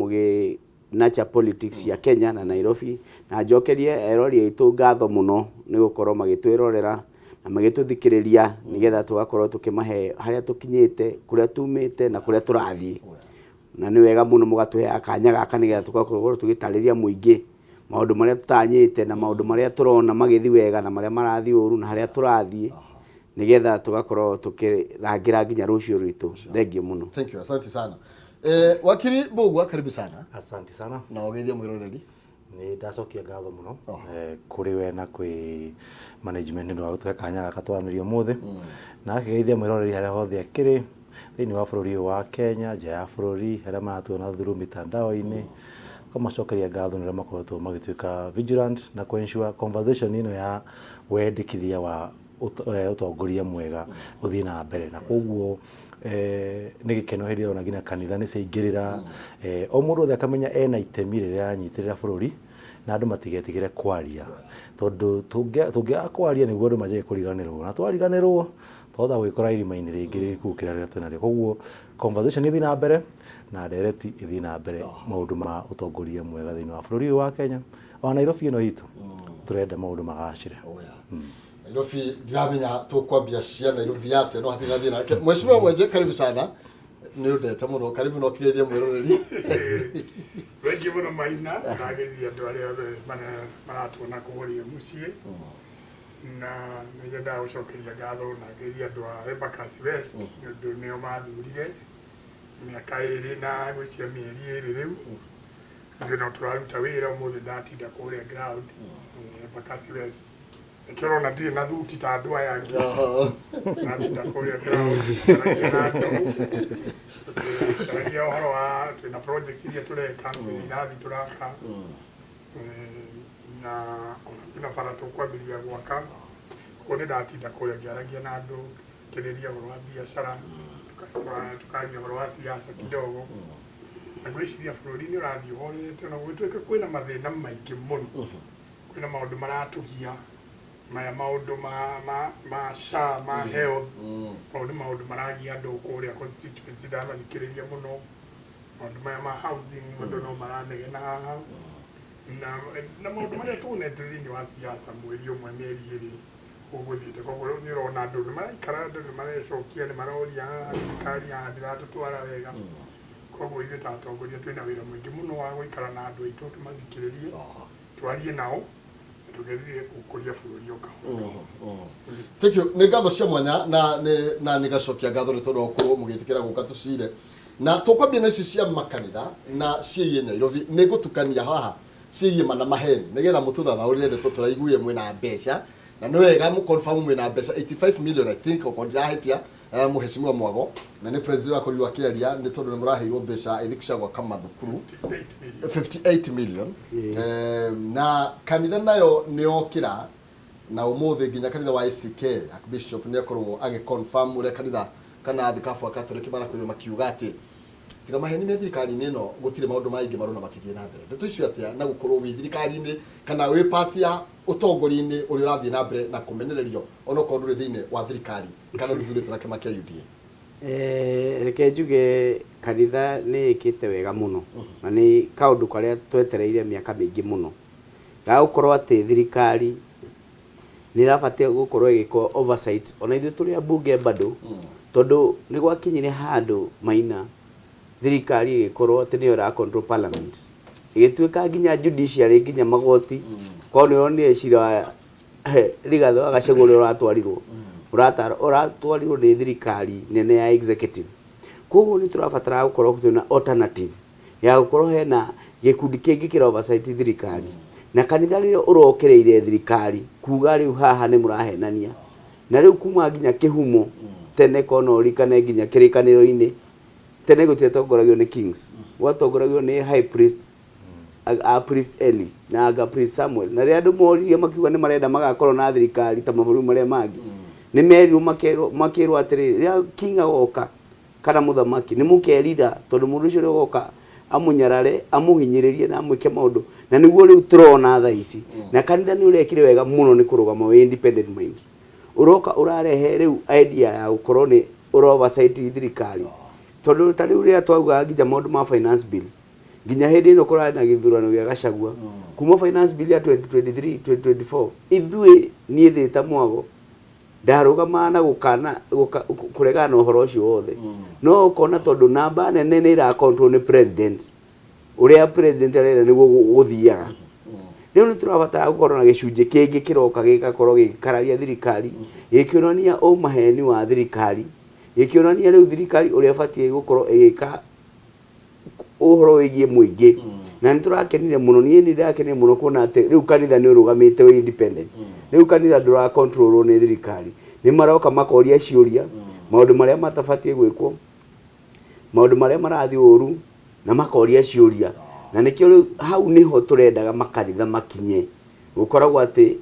Mũgĩ nurture politics cia Kenya na Nairobi. Na njokerie erori aitũ ngatho mũno nĩ gũkorwo magĩtwĩrorera na magĩtũthikĩrĩria, nĩgetha tũgakorwo tũkĩmahe harĩa tũkinyĩte, kũrĩa tumĩte na kũrĩa tũrathiĩ. Na nĩ wega mũno mũgatũhe kanya gaka nĩgetha tũgakorwo tũgĩtarĩria mũingĩ maũndũ marĩa tũtanyĩte na maũndũ marĩa tũrona magĩthiĩ wega na marĩa marathiĩ ũru na harĩa tũrathiĩ, nĩgetha tũgakorwo tũkĩrangĩra nginya rũciũ rwitũ. Thengiũ mũno. Thank you, asante sana. Wakiri Mbugua, karibu sana. Asante sana. Na ũgeithie mwĩroreri. Nĩ ndacokia ngatho mũno kũrĩ we na kwĩ management nĩ ũndũ wa gũtũhe kanya gaka twaranĩrie ũmũthĩ, na akĩgeithia mwĩroreri harĩa hothe akĩrĩ thĩinĩ wa bũrũri ũyũ wa Kenya, nja ya bũrũri, arĩa maratuona through mitandao-inĩ. Kamacokeria ngatho nĩ ũrĩa makoretwo magĩtuĩka vigilant na kũ ensure conversation ĩno ya wendekithia wa ũtongoria mwega ũthiĩ na mbere. Na koguo nĩ gĩkeno hĩndĩ ĩrĩa nginya kanitha nĩ ciaingĩrĩra, o mũndũ wothe akamenya ena itemi rĩrĩa aranyitĩrĩra bũrũri, na andũ matigetigĩre kwaria, tondũ tũngĩaga kwaria nĩguo andũ manjagia kũriganĩrwo, na twariganĩrwo twahota gwĩkora irima-inĩ rĩngĩ rĩriku gũkĩra rĩrĩa twĩnarĩo. Koguo conversation ĩthiĩ na mbere na ndereti ĩthiĩ na mbere, maũndũ ma ũtongoria mwega thĩinĩ wa bũrũri ũyũ wa Kenya, ona Nairobi ĩno itũ tũrenda maũndũ magacĩre. Oh, yeah. Nairobi, ndiramenya tũkwambia cia Nairobi atĩa, no hatirĩ na thĩna. Mheshimiwa Mwenje, karibu sana, nĩ ũndete mũno. Karibu na ũkigeithie mwĩroreri. Thengiũ mũno, Maina. Ndageithia andũ arĩa othe maratuona kũrĩa mũciĩ, na nĩ nyendaga gũcokeria ngatho na ngeithia andũ a Embakasi West nĩ ũndũ nĩo mathurire mĩaka 2 na gwĩcia mĩeri 2 rĩu. Ithuĩ no tũraruta wĩra. Ũmũthĩ ndatinda kũrĩa ground Embakasi West, nĩkĩo ũrona ndirĩ na thuti ta andũ aya angĩ. Ndatinda kũrĩa ground ngĩaragia na andũ, tũkĩaragia ũhoro wa twĩna projects iria tũreka, twĩna irathi tũraka, na ona kwĩna bara tũkwambĩrĩria gwaka. Koguo nĩ ndatinda kũrĩa ngĩaragia na andũ, ngĩarĩria ũhoro wa biacara, tũkaria ũhoro wa siasa kidogo. Na ngwĩciria bũrũri nĩ ũrathiĩ ũhorerete, ona gũgĩtuĩka kwĩna mathĩna maingĩ mũno, kwĩna maũndũ maratũgia maya, maũndũ ma SHA, ma health. Mau nĩ maũndũ maragia andũ kũrĩa constituency, ndamathikĩrĩria mũno. Maũndũ maya ma housing, andũ no maranegena haha, na maũndũ marĩa tuonete thĩinĩ wa siasa mweri ũmwe, mĩeri 2 ũgũthiĩte. Koguo nĩ ũrona andũ nĩ maraikara, andũ nĩ marecokia, nĩ maroria haha thirikari haha ndĩratũtwara wega. Koguo ithuĩ ta atongoria twĩna wĩra mũingĩ mũno wa gũikara na andũ aitũ, tũmathikĩrĩrie, twarie nao na tũgerie gũkũria bũrũri o kahora. Thank you. Nĩ ngatho cia mwanya na nĩ gacokia ngatho nĩ tondũ wa gũkorwo mũgĩtĩkĩra gũka tũcire. Na tũkwambia na icio cia makanitha na ciĩgiĩ Nairobi. Nĩ ngũtukania haha ciĩgiĩ mana maheni nĩgetha mũtũthathaũrĩre ndeto. Tũraiguire mwĩna mbeca, na nĩ wega mũconfirm mwĩna mbeca 85 million, I think, okorwo ndirahĩtia, Mheshimiwa Mwago, na nĩ president akorirwo akĩaria nĩ tondũ nĩ mũraheirwo mbeca, I think, cia gwaka mathukuru. 58 million. 58 million. Na kanitha nayo nĩ yokĩra na ũmũthĩ nginya kanitha wa ACK, Archbishop nĩ akorwo agĩ-confirm ũrĩa kanitha kana thikabu a Katoliki marakorirwo makiuga atĩ tiga maheni me thirikari-inĩ ĩno, gũtirĩ maũndũ maingĩ marona makĩthiĩ na mbere. Ndeto icio atĩa, na gũkorwo wĩ thirikari-inĩ kana wĩ part ya ũtongoria-inĩ ũrĩa ũrathiĩ na mbere na kũmenererio, onokorwo ndũrĩ thĩinĩ wa thirikari kana ndũthurĩtwo na kĩama kĩa UDA? Reke njuge kanitha nĩ ĩkĩte wega mũno, na nĩ kaũndũ karĩa twetereire mĩaka mĩingĩ mũno, ga gũkorwo atĩ thirikari nĩ ĩrabatie gũkorwo ĩgĩka oversight ona ithuĩ tũrĩ ambunge bado, tondũ nĩ gwakinyire handũ, Maina, thirikari ĩgĩkorwo atĩ nĩyo ĩra control parliament, ĩgĩtuĩka nginya judiciary, nginya magoti. Korwo nĩ ũronire cira wa Rigathĩ wa Gachagua ũrĩa ũratwarirwo, ũratwarirwo nĩ thirikari nene ya executive. Koguo nĩ tũrabatara gũkorwo twĩna alternative ya gũkorwo hena gĩkundi kĩngĩ kĩra oversight thirikari, na kanitha rĩrĩa ũrokereire thirikari kuga rĩu haha nĩ mũrahenania. Na rĩu kuma nginya kĩhumo tene, kona ũrikane nginya kĩrĩkanĩro-inĩ tene, gũtiatongoragio nĩ kings, gwatongoragio nĩ high priest, a priest Eli na anga priest Samuel. Na rĩrĩa andũ moririe makiuga nĩ marenda magakorwo na thirikari ta mabũrũri marĩa mangĩ, nĩ merirwo, makĩrwo atĩrĩrĩ, rĩrĩa king agoka kana mũthamaki, nĩ mũkerira, tondũ mũndũ ũcio ũrĩa ũgoka amũnyarare, amũhinyĩrĩrie na amwĩke maũndũ. Na nĩguo rĩu tũrona thaa ici. Na kanitha nĩ ũrekire wega mũno nĩ kũrũgama wĩ independent mind, ũroka ũrarehe rĩu idea ya gũkorwo nĩ ũra oversight thirikari, tondũ ta rĩu rĩrĩa twaugaga nginya maũndũ ma finance bill. Nginya hĩndĩ ĩno kũrarĩ na gĩthurano gĩa Gachagua, kuma finance bill ya 2023 2024, ithuĩ niĩ ndĩ ta Mwago ndarũgamaga na gũkana kũregana na ũhoro ũcio wothe. No ũkona tondũ namba nene nĩ ĩra control nĩ president, ũrĩa president arenda nĩguo gũthiaga. Rĩu nĩ tũrabatara gũkorwo na gĩcunjĩ kĩngĩ kĩroka gĩgakorwo gĩgĩkararia thirikari, gĩkĩonania ũmaheni wa thirikari, gĩkĩonania rĩu thirikari ũrĩa ĩbatiĩ gũkorwo ĩgĩka ũhoro wĩgiĩ mũingĩ. Na nĩ tũrakenire mũno, niĩ nĩ ndĩrakenire mũno kuona atĩ rĩu kanitha nĩ ũrũgamĩte wĩ independent. Rĩu kanitha ndũra control nĩ thirikari, nĩ maroka makoria ciũria maũndũ marĩa matabatiĩ gwĩkwo, maũndũ marĩa marathiĩ ũru, na makoria ciũria. Na nĩkĩo rĩu hau nĩho tũrendaga makanitha makinye, gũkoragwo atĩ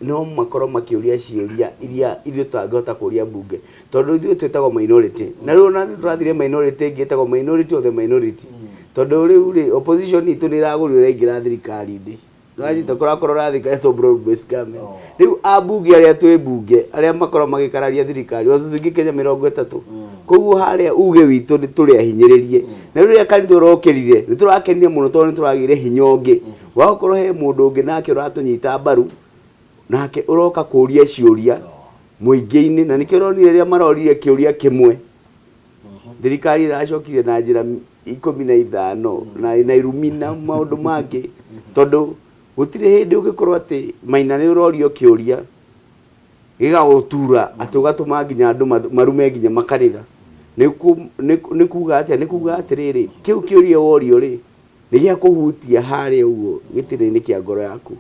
no makorwo makĩũria ciũria iria ithuĩ tũtangĩhota kũria mbunge, tondũ ithuĩ twĩtagwo minority. Na rĩu ona tũrathire minority ĩngĩ ĩtagwo minority of the minority, tondũ rĩu rĩ opposition itũ nĩ ĩragũrirwo ĩraingĩra thirikari-inĩ. Nĩwanyita, kũrakorwo rathika broad based government. Rĩu ambunge arĩa twĩ mbunge arĩa makorwo magĩkararia thirikari ona tũtingĩkinya 30, koguo harĩa uge witũ nĩ tũrĩ ahinyĩrĩrie. Na rĩrĩa kanitha ũrokĩrire, nĩ tũrakenire mũno tondũ nĩ tũragĩire hinya ũngĩ wa gũkorwo he mũndũ ũngĩ nake ũratũnyita mbaru, nake ũroka kũria ciũria mũingĩ-inĩ. Na nĩkĩo ũronire rĩrĩa maroririe kĩũria kĩmwe, thirikari ĩracokire na njĩra 15 na irumi na maũndũ mangĩ, tondũ gũtirĩ hĩndĩ ũngĩkorwo atĩ Maina nĩ ũrorio kĩũria gĩgagũtura atĩ ũgatũma nginya andũ marume nginya makanitha. Nĩ kuga atĩa? Nĩ kuga atĩrĩrĩ, kĩu kĩũria worio rĩ, nĩ gĩa kũhutia harĩa ũguo gĩtina-inĩ kĩa ngoro yaku,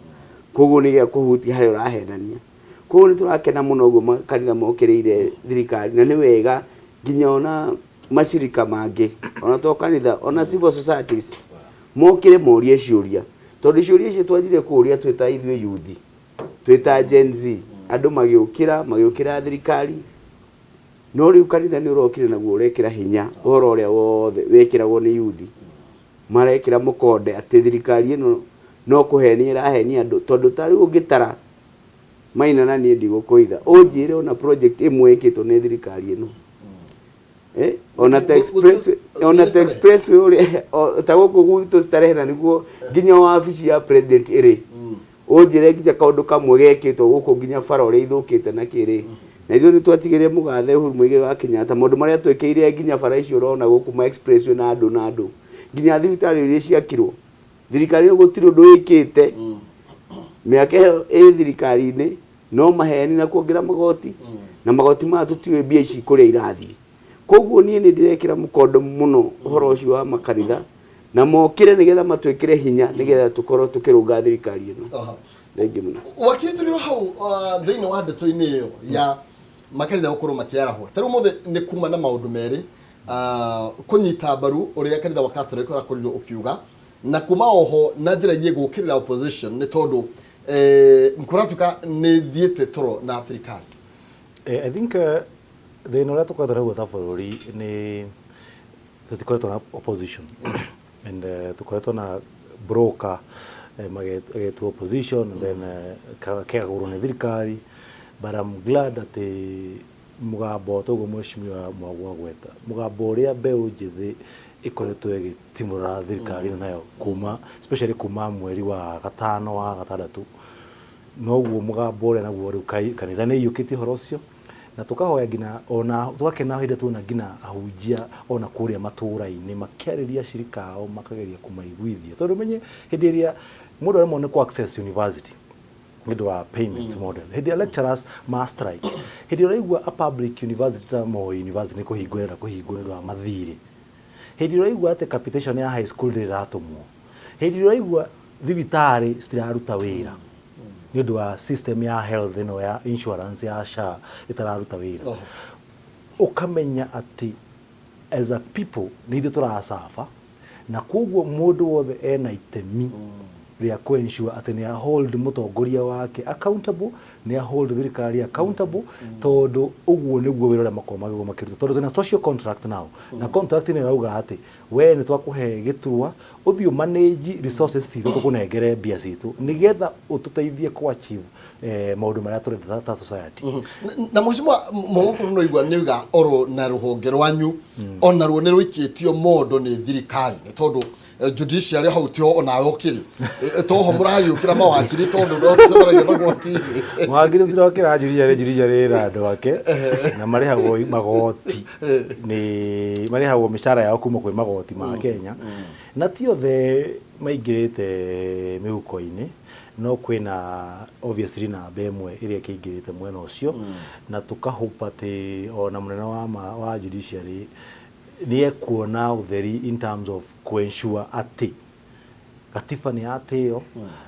koguo nĩ gĩa kũhutia harĩa ũrahenania. Koguo nĩ tũrakena mũno ũguo makanitha mokĩrĩire thirikari, na nĩ wega nginya ona macirika mangĩ, ona to kanitha, ona civil societies mokĩre morie ciũria, tondũ ciũria icio twanjire kũũria twĩ ta ithuĩ yuthi, twĩ ta Gen Z, andũ magĩũkĩra magĩũkĩra thirikari. No rĩu kanitha nĩ ũrokire naguo ũrekĩra hinya ũhoro ũrĩa wothe wekĩragwo nĩ yuthi, marekĩra mũkonde atĩ thirikari ĩno no kũhenia ĩrahenia andũ. Tondũ ta rĩu ũngĩtara, Maina, na niĩ ndigũkũitha, ũnjĩre ona project ĩmwe ĩkĩtwo nĩ thirikari ĩno, ona ta expressway, ona ta expressway ũrĩa ta gũkũ gwitũ Starehe, na nĩguo nginya wabici ya president ĩrĩ, ũnjĩre nginya kaũndũ kamwe gekĩtwo gũkũ, nginya bara ũrĩa ithũkĩte na kĩrĩ. Na ithuĩ nĩ twatigĩrĩre mũgathe Uhuru Muigai wa Kenyatta maũndũ marĩa twĩkĩire, nginya bara icio ũrona gũkũ ma expressway na andũ na andũ, nginya thibitarĩ iria ciakirwo. Thirikari ĩyo gũtirĩ ũndũ ĩkĩte mĩaka ĩyo ĩ thirikari-inĩ, no maheni na kuongerera magoti, na magoti maya tũtiũĩ mbia ici kũrĩa irathiĩ. Koguo niĩ nĩ ndĩrekĩra mũkondo mũno ũhoro ũcio wa makanitha na mokĩre nĩgetha matwĩkĩre hinya, nĩgetha tũkorwo tũkĩrũnga thirikari ĩno. Thengiũ mũno. Wakiri, tũrĩ hau thĩinĩ wa ndeto-inĩ ĩyo ya makanitha gũkorwo makĩarahwo, ta rĩu ũmũthĩ nĩ kuma na maũndũ merĩ, kũnyita mbaru ũrĩa kanitha wa Catholic ũrakorirwo ũkiuga, na kuma oho na njĩra ingĩ gũkĩrĩra opposition, nĩ tondũ kũratuĩka nĩ thiĩte toro na thirikari. I think thĩna ũrĩa tũkoretwo naguo ta bũrũri nĩ tũtikoretwo na opposition, and tũkoretwo na broker magetwo opposition and then kegagũrwo nĩ thirikari. But I'm glad atĩ mũgambo toguo mheshimiwa Mwago agweta, mũgambo ũrĩa mbeũ njĩthĩ ĩkoretwo ĩgĩtimũra thirikari ĩno nayo kuma, especially kuma mweri wa gatano wa gatandatũ, noguo mũgambo ũrĩa naguo rĩu kanitha nĩ iyũkĩtie ũhoro ũcio, na tũkahoya nginya ona tũgakena hĩndĩ ĩrĩa tuona nginya ahunjia ona kũrĩa matũra-inĩ makĩarĩria acirika ao, makageria kũmaiguithia, tondũ menye hĩndĩ ĩrĩa mũndũ aremwo nĩ kũ access university nĩ ũndũ wa payment model, hĩndĩ ĩrĩa lecturers ma strike, hĩndĩ ĩrĩa ũraigua a public university ta Moi University nĩ kũhingwo ĩrenda kũhingwo nĩ ũndũ wa mathirĩ, hĩndĩ ĩrĩa ũraigua atĩ capitation ya high school ndĩrĩ ĩratũmwo, hĩndĩ ĩrĩa ũraigua thibitarĩ citiraruta wĩra nĩ ũndũ wa system ya health ĩno ya insurance ya SHA ĩtararuta wĩra, ũkamenya atĩ as a people nĩ ithuĩ tũracaba. Na koguo mũndũ wothe ena itemi rĩa kũ ensure atĩ nĩ hold mũtongoria wake accountable, nĩ hold thirikari accountable, tondũ ũguo nĩguo wĩra ũrĩa makoragwo magĩrĩirwo makĩruta, tondũ twĩna social contract now, na contract ĩno ĩrauga atĩ we nĩ twakũhe gĩturwa ũthiĩ ũ manage resources citũ, tũkũnengere mbia citũ nĩgetha ũtũteithie kũ achieve maũndũ marĩa tũrenda ta society. Na mheshimiwa Mũgũkũrũ, no igua nĩ uga oro na rũhonge rwanyu onaruo nĩ rũikĩtio mondo nĩ thirikari, nĩ tondũ Judiciary hau tio onawe ũkĩrĩ. Toho mũragĩũkĩra mawakiri tondũ no tũcemanagia magoti-inĩ. Mawakiri tũtirokĩra judiciary, judiciary ĩna andũ ake na marĩhagwo magoti, nĩ marĩhagwo mĩcara yao kuma kwĩ magoti ma Kenya, na ti othe maingĩrĩte mĩhuko-inĩ, no kwĩna obviously namba ĩmwe ĩrĩa ĩkĩingĩrĩte mwena ũcio, na tũkahope atĩ ona mũnene wa judiciary nĩ ekuona ũtheri in terms of kũ-ensure atĩ gatiba nĩ yatĩo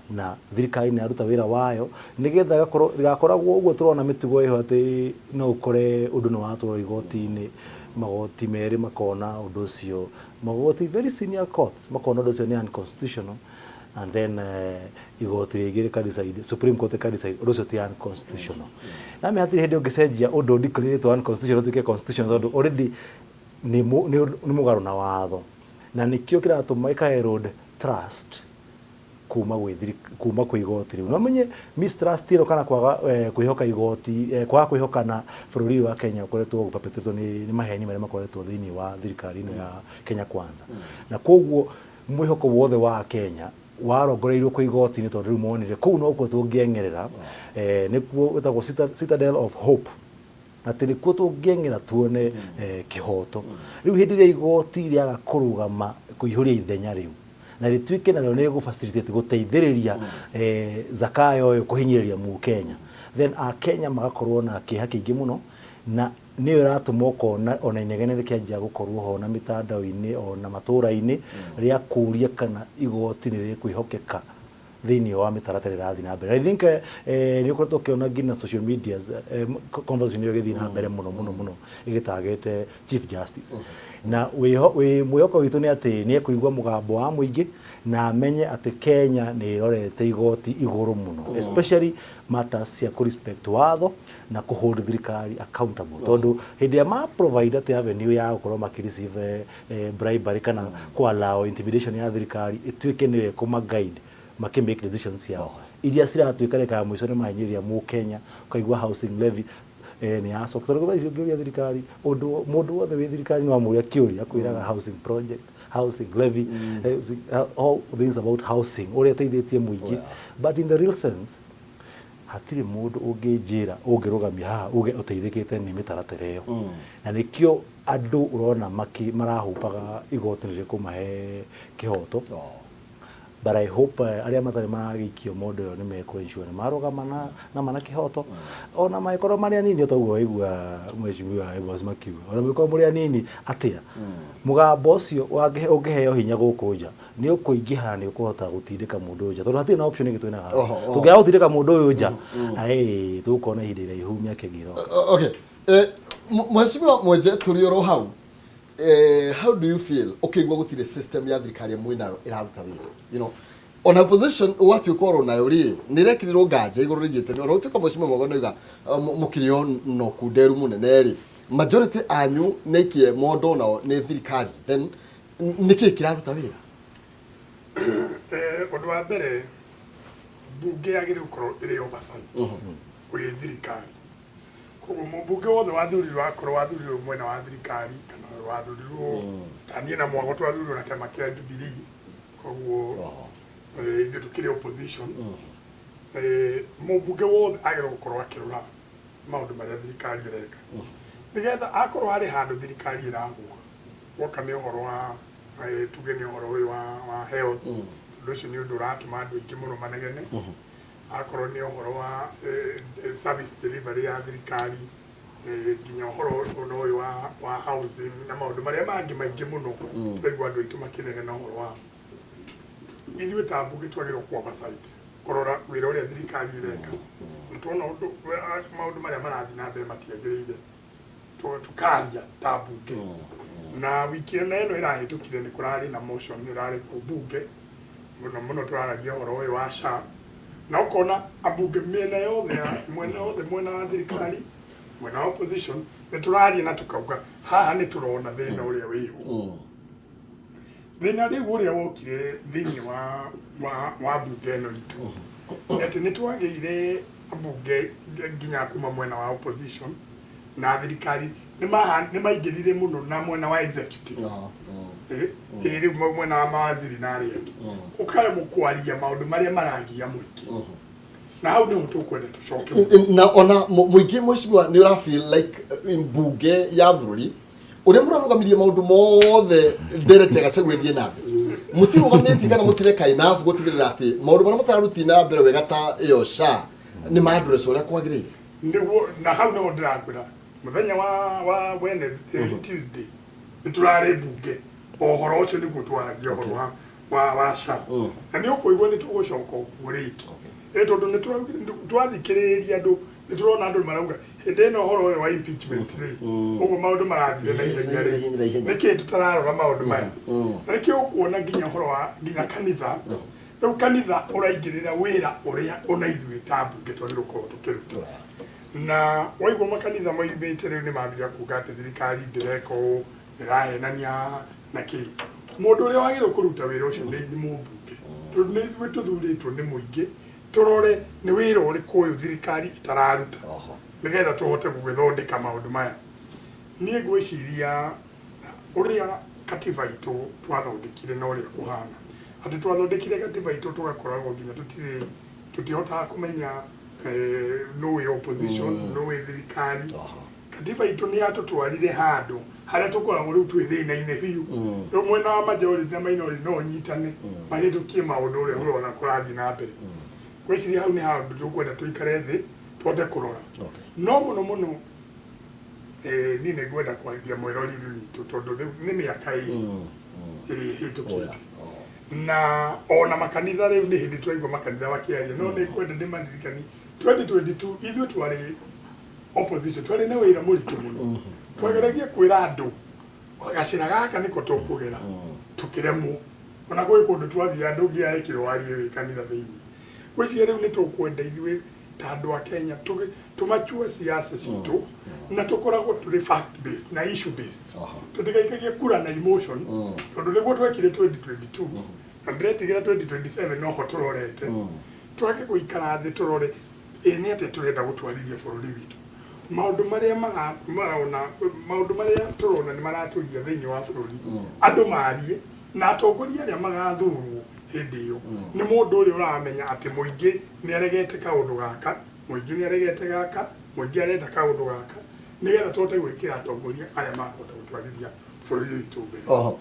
na thirikari nĩ yaruta wĩra wayo, nĩgetha gakoragwo ũguo tũrona mĩtugo ĩho atĩ no ũkore ũndũ nĩ watwarwo igoti-inĩ, magoti merĩ makona ũndũ ũcio, magoti very senior courts makona ũndũ ũcio nĩ unconstitutional, and then igoti rĩngĩ rĩka decide, Supreme Court ĩka decide ũndũ ũcio ti unconstitutional. Na me hatirĩ hĩndĩ ũngĩcenjia ũndũ declared unconstitutional ũtuĩke constitutional, tondũ already nĩ mũgarũ na watho, na nĩkĩo kĩratũma ĩka erode trust kuma kwĩ igoti rĩu. No menye mistrust ĩno kana kwaga kwĩhoka igoti, kwaga kwĩhokana bũrũri ũyũ wa Kenya ũkoretwo ũperpetrated nĩ maheni marĩa makoretwo thĩinĩ wa thirikari ĩno ya Kenya Kwanza, na koguo mwĩhoko wothe wa Kenya warongoreirio kwĩ igoti-inĩ, tondũ rĩu monire kũu nokuo tũngĩeng'erera, nĩkuo gwĩtagwo citadel of hope, atĩ nĩkuo tũngĩeng'era tuone kĩhoto. Rĩu hĩndĩ ĩrĩa igoti rĩaga kũrũgama kũihũria ithenya rĩu na rĩtuĩke narĩo nĩ gũ-facilitate gũteithĩrĩria Zakayo ũyũ kũhinyĩrĩria mũkenya, then akenya magakorwo na kĩeha kĩingĩ mũno, na nĩyo ĩratũma ũkona ona inegene rĩkĩanjia gũkorwo ho na mĩtandao-inĩ ona matũra-inĩ rĩa kũũria kana igoti nĩ rĩkwĩhokeka thĩinĩ wa mĩtaratara ĩrathiĩ na mbere. I think nĩ ũkoretwo ũkĩona nginya social medias conversation ĩyo ĩgĩthiĩ na mbere mũno mũno mũno ĩgĩtagĩte Chief Justice, na mwĩhoko witũ nĩ atĩ nĩ ekũigua mũgambo wa mũingĩ na amenye atĩ Kenya nĩ ĩrorete igoti igũrũ mũno, especially matters cia kũ respect watho na kũ hold thirikari accountable, tondũ hĩndĩ ĩrĩa ma provide atĩ avenue ya gũkorwo makĩ receive bribery kana kũ allow intimidation ya thirikari ĩtuĩke nĩyo ĩkũma guide makĩ make decisions ciao iria ciratuĩka rĩka ya mũico nĩ mahinyĩrĩria mũkenya. Ũkaigua housing levy nĩ yacoka, tondũ thaa ici ũngĩũria thirikari ũndũ, mũndũ wothe wĩ thirikari no amũria kĩũria akwĩraga housing project, housing levy, housing, all things about housing ũrĩa ĩteithĩtie mũingĩ, but in the real sense hatirĩ mũndũ ũngĩnjĩra ũngĩrũgamia haha uge ũteithĩkĩte nĩ mĩtaratara ĩyo, na nĩkĩo andũ ũrona marahupaga igoti nĩ rĩkũmahe kĩhoto. But I hope arĩa matarĩ maragĩikio mondo ĩyo nĩ mekũ ensure nĩ marũgama na mana kĩhoto, ona mangĩkorwo marĩ anini, o ta ũguo waigua mheshimiwa Evans makiuga, ona mangĩkorwo mũrĩ anini atĩa, mũgambo ũcio ũngĩheo hinya gũkũ nja nĩ ũkũingĩha na nĩ ũkũhota gũtindĩka mũndũ ũyũ nja, tondũ hatirĩ na option ĩngĩ twĩna haha. Oho, oho. Tũngĩaga gũtindĩka mũndũ ũyũ nja, tũgũkorwo na ihinda iraihu mĩaka ĩngĩ ĩroka. Okay, mheshimiwa Mwenje, tũrĩ oro hau, how do you feel ũkĩigua gũtirĩ system ya thirikari ĩmwe nayo ĩraruta wĩra, ona opposition ũgatuĩka oro nayo rĩ nĩ ĩrekĩrirwo nganja igũrũ rĩgiĩ ona gũtuĩka mheshimiwa Mwago nĩauga mũkĩrĩ o na ũkunderu mũnene rĩ, majority anyu nĩ aikie mondo nao nĩ thirikari, then nĩkĩ kĩraruta wĩra? Ũndũ wa mbere, mbunge yagĩrĩirwo gũkorwo ĩrĩ oversight kwĩ thirikari. Koguo mũmbunge wothe wathurirwo, akorwo wathurirwo mwena wa thirikari kana wathurirwo ta niĩ na Mwago twathurirwo na kĩama kĩa Jubilee, koguo ithuĩ tũkĩrĩ opposition, mũmbunge wothe agĩrĩirwo gũkorwo akĩrora maũndũ marĩa thirikari ĩreka, nĩgetha akorwo harĩ handũ thirikari ĩragũa, woka nĩ ũhoro wa tuge nĩ ũhoro ũyũ wa health, ũndũ ũcio nĩ ũndũ ũratũma andũ aingĩ mũno manegene, akorwo nĩ ũhoro wa service delivery ya thirikari, nginya ũhoro ona ũyũ wa housing na maũndũ marĩa mangĩ maingĩ mũno tũraigua andũ aitũ makĩnegena ũhoro wa, ithuĩ ta mbunge twagĩrĩirwo ku oversight, kũrora wĩra ũrĩa thirikari ĩreka, na tuona ũndũ maũndũ marĩa marathiĩ na mbere matiagĩrĩire, tũkaria ta mbunge. Na wiki ĩno ĩno ĩrahĩtũkire nĩ kũrarĩ na motion ĩrarĩ kũu mbunge mũno mũno, tũraragia ũhoro ũyũ wa SHA, na ũkona ambunge mĩena yothe ya mwena yothe, mwena wa thirikari, mwena wa opposition, nĩ tũraria na tũkauga haha nĩ tũrona thĩna ũrĩa wĩho. Thĩna rĩu ũrĩa wokire thĩinĩ wa mbunge ĩno itũ nĩ atĩ nĩ twagĩire ambunge nginya kuma mwena wa opposition. Na thirikari nĩ maingĩrire mũno na mwena wa executive. Ĩ rĩu mwena wa mawaziri na arĩa angĩ ũkaremwo kwaria maũndũ marĩa maragia mũingĩ, na hau nĩho tũkwenda tũcoke. Na ona mũingĩ, mheshimiwa, nĩ ũra feel like mbunge ya bũrũri ũrĩa mũrarũgamirie maũndũ mothe nderete ya Gachagua ĩthiĩ na mbere, mũtirũgamĩtie kana mũtireka enough gũtigĩrĩra atĩ maũndũ marĩa mũtararuti na mbere wega ta ĩyo SHA nĩ ma-address ũrĩa kwagĩrĩire? Nĩguo, na hau nĩho ndĩrakwĩra mũthenya wa Wednesday, Tuesday, nĩ tũrarĩ mbunge, ũhoro ũcio nĩguo twaragia, ũhoro wa SHA. Na nĩ ũkũigua nĩ tũgũcoka okuo rĩngĩ. Ĩ tondũ nĩ twathikĩrĩria andũ, nĩ tũrona andũ marauga hĩndĩ ĩno ũhoro ũyũ wa impeachment rĩ, ũguo maũndũ marathire na ihenya rĩ, na ihenya. Nĩkĩ tũtararora maũndũ maya? Na nĩkĩo ũkuona nginya ũhoro wa nginya kanitha rĩu, kanitha ũraingĩrĩra wĩra ũrĩa ona ithuĩ ta mbunge twagĩrĩirwo gũkorwo tũkĩruta. Na waigua makanitha moimĩte rĩu nĩ mambia kuga atĩ thirikari ndĩreka ũũ, ndĩrahenania na kĩ. Mũndũ ũrĩa wagĩrĩirwo kũruta wĩra ũcio nĩ mũmbunge, tondũ nĩ ithuĩ tũthurĩtwo nĩ mũingĩ tũrore nĩ wĩra ũrĩkũ ũyũ thirikari ĩtararuta, nĩgetha tũhote gũgĩthondeka maũndũ maya. Niĩ ngwĩciria ũrĩa katiba itũ twathondekire na ũrĩa kũhana atĩ twathondekire katiba itũ tũgakoragwo nginya tũtirĩ tũtihotaga kũmenya nũ wĩ opposition, nũ wĩ thirikari. Katiba itũ nĩ yatũtwarire handũ harĩa tũkoragwo rĩu twĩ thĩna-inĩ biũ. Rĩu mwena wa majority na minority no ũnyitane mahĩtũkie maũndũ ũrĩa ũrona kũrathiĩ na mbere. Ngwĩciria hau nĩ handũ tũkwenda tũikare thĩ tũhote kũrora. No mũno mũno niĩ nĩ ngwenda kwarĩria mwĩroreri witũ, tondũ rĩu nĩ mĩaka 2 ĩrĩa ĩhĩtũkĩte, na ona makanitha rĩu nĩ hĩndĩ twaigua makanitha makĩaria. No nĩ ngwenda ndĩmaririkani 2022 ithuĩ twarĩ opposition, twarĩ na wĩra mũritũ mũno. Twageragia kwĩra andũ gacĩra gaka nĩko tũkũgera, tũkĩremwo. Ona gwĩ kũndũ twathiaga ndũngĩarekirwo warie wĩ kanitha thĩinĩ. Ngwĩciria rĩu nĩ tũkwenda ithuĩ ta andũ a Kenya tũmachue siasa citũ na tũkoragwo tũrĩ fact based na issue based, tũtigaikagie kura na emotion, tondũ nĩguo twekire 2022, na ndĩretigĩra 2027 noho tũrorete. Twage gũikara thĩ tũrore ĩ nĩ atĩa tũrenda gũtwarithia bũrũri witũ, maũndũ marĩa marona, maũndũ marĩa tũrona nĩ maratũgia thĩinĩ wa bũrũri. Andũ marie na atongoria arĩa magathurwo hĩndĩ ĩyo nĩ mũndũ ũrĩa ũramenya atĩ mũingĩ nĩ aregete kaũndũ gaka, mũingĩ nĩ aregete gaka, mũingĩ arenda kaũndũ gaka, nĩgetha tũhote gwĩkĩra atongoria arĩa makũhota gũtwarithia bũrũri witũ mbere. Oho.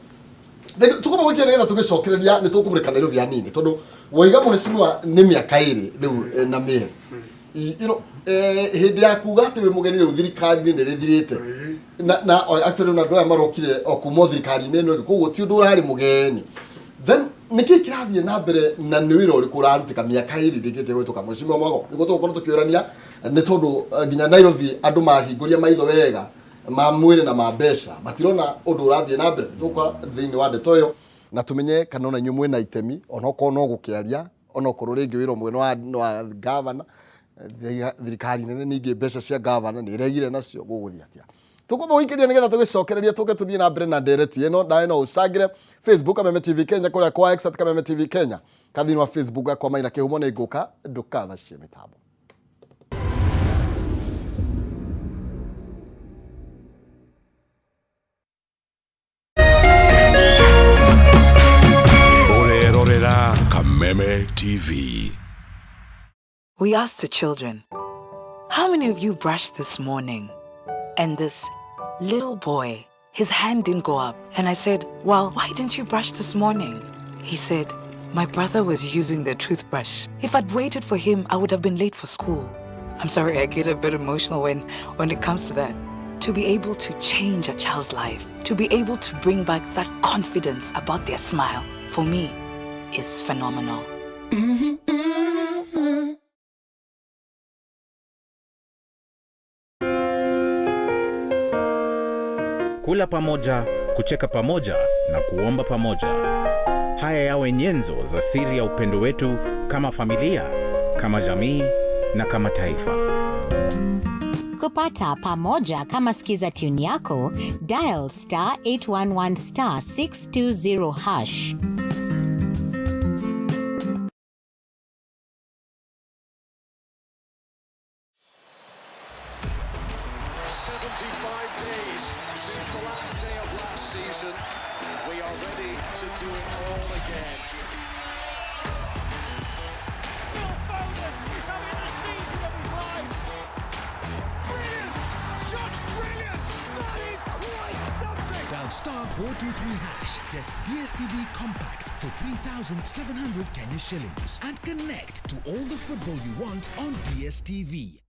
Tũkũma gwĩkĩra nĩgetha tũgĩcokereria nĩ tũkũmũrĩka Nairobi hanini, tondũ woiga, mheshimiwa, nĩ mĩaka 2 rĩu na mĩeri hĩndĩ ya kuga atĩ wĩ mũgeni rĩu thirikari-inĩ nĩ rĩthirĩte. Na actually ona andũ aya marokire o kuma o thirikari-inĩ ĩno ĩngĩ, koguo ti ũndũ ũrarĩ mũgeni. Then nĩkĩ kĩrathiĩ na mbere na nĩ wĩra ũrĩkũ ũrarutĩka mĩaka 2 rĩkĩtie gwĩtũka, mheshimiwa Mwago? Nĩguo tũgũkorwo tũkĩũrania, nĩ tondũ nginya Nairobi andũ mahingũria maitho wega ma mwĩrĩ na ma mbeca matirona ũndũ ũrathiĩ na mbere. Tũka thĩinĩ wa ndeto ĩyo na tũmenye kana ona inyuĩ mwĩna itemi, onokorwo no gũkĩaria, onokorwo rĩngĩ wĩra ũmwe nĩ wa gavana, thirikari nene ningĩ mbeca cia gavana nĩ ĩregire nacio, gũgũthiĩ atĩa? Tũkwamba gũikĩria nĩgetha tũgĩcokereria tũke tũthiĩ na mbere na ndereti ĩno. Nawe no ũcangĩre Facebook Kameme TV Kenya, kũrĩa kwa X @KamemeTV Kenya, kathini wa Facebook gakwa Maina Kĩhumo. Nĩ ngũka ndũkabacie mĩtambo. Ũrerorera Kameme TV. We asked the children, "How many of you brushed this morning?" And this little boy, his hand didn't go up. And I said, "Well, why didn't you brush this morning?" He said, "My brother was using the toothbrush. If I'd waited for him, I would have been late for school." I'm sorry, I get a bit emotional when it comes to that. To be able to change a child's life, to be able to bring back that confidence about their smile, for me, is phenomenal. Kula pamoja, kucheka pamoja na kuomba pamoja. Haya yawe nyenzo za siri ya upendo wetu kama familia, kama jamii na kama taifa. Kupata pamoja kama skiza tune yako, dial *811*620#. 75 days since the last day of last season. We are ready to do it all again. Phil Foden is having the season of his life. Brilliant! Just brilliant! That is quite something! Dial star 423 hash, get DSTV Compact for 3,700 Kenya shillings and connect to all the football you want on DSTV.